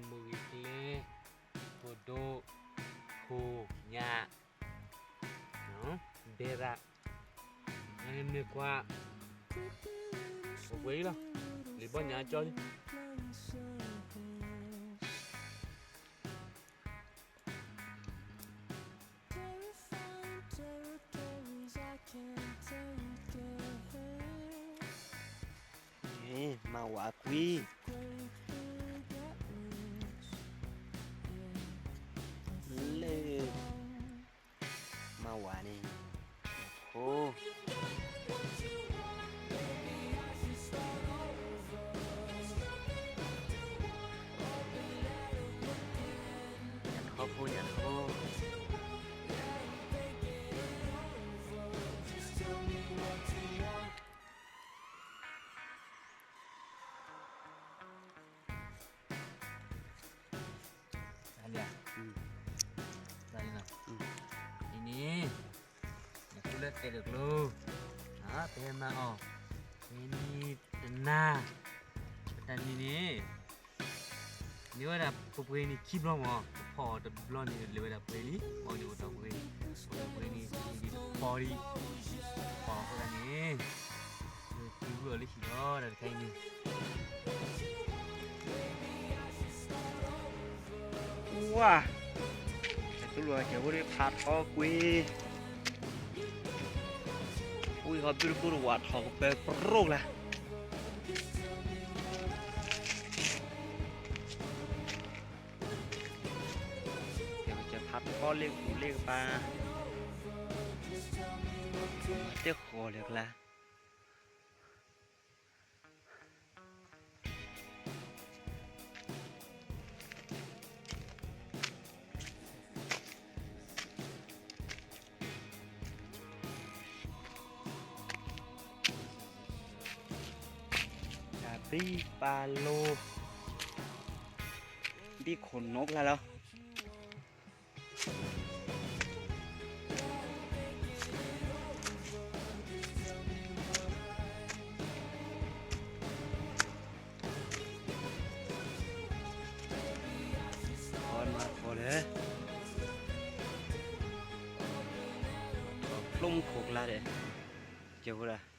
မုၢ်ဂ့ၤကျဲ, ထိၣ်ဒိၣ်, ခိၣ်ညၣ်, ဘဲရၣ်, မ့ၢ်ကွၢ်, ပှဲၤအံၤလီၤ, လံာ်ဘီညၣ်ကၠီလံ. မၤဝၤကွံာ်, လၢ, မၤဝၤန့ၣ်, ဖိ, ညၣ်ထီဖိ ညၣ်ထီဖိ. အံၤန့ၣ်, နသူလၢတဲာ်တကျိၤ, ပဟဲမၤအီၤ, မ့ၢ်တနၤ, ပတၢ်န့ၣ်န့ၣ်, န့ၢ်ဝဲဒၣ်ပပှ့ၤနံၣ်ခံဘျီမး, တဖီၣ်အီၤတဘျီန့ၣ် လဲၤဝဲဒၣ်ပှဲၤလံ, အီၤန့ၣ်အိၣ်တ့ၢ်ပှဲၤ, အိၣ်တ့ၢ်ပှဲၤန့ၣ် တဖီၣ်လံ, တဖီၣ်အဃိသတးန့ၣ်, သုးဂုၢ်အီၤလၢဟံၣ်လီၤ တၢ်တခါအံၤန့ၣ် ဝါ, တၢ်သူလီၤကဲၤဖိဒ်ဖးထီကွံာ်, ဝံၢ်ဟီၣ်ဘျုးတဘိတဝး ထီၣ်ကပၢၤပရိၣ်ကျါ, ကဲၤဖးထီလ့ၣ်ကူၣ်လ့ၣ်ကပၤ, တဲဃီၤလၢကျါ တၢ်ဘံၣ်ပာ်လိၤ, ဘံၣ်ခိၣ်နိးကျါလီၤ. အီၣ်မၤဃီၤဒီး, ဖျိမူခိၣ်ကျါဒီး, ကဲဝဲဒၣ်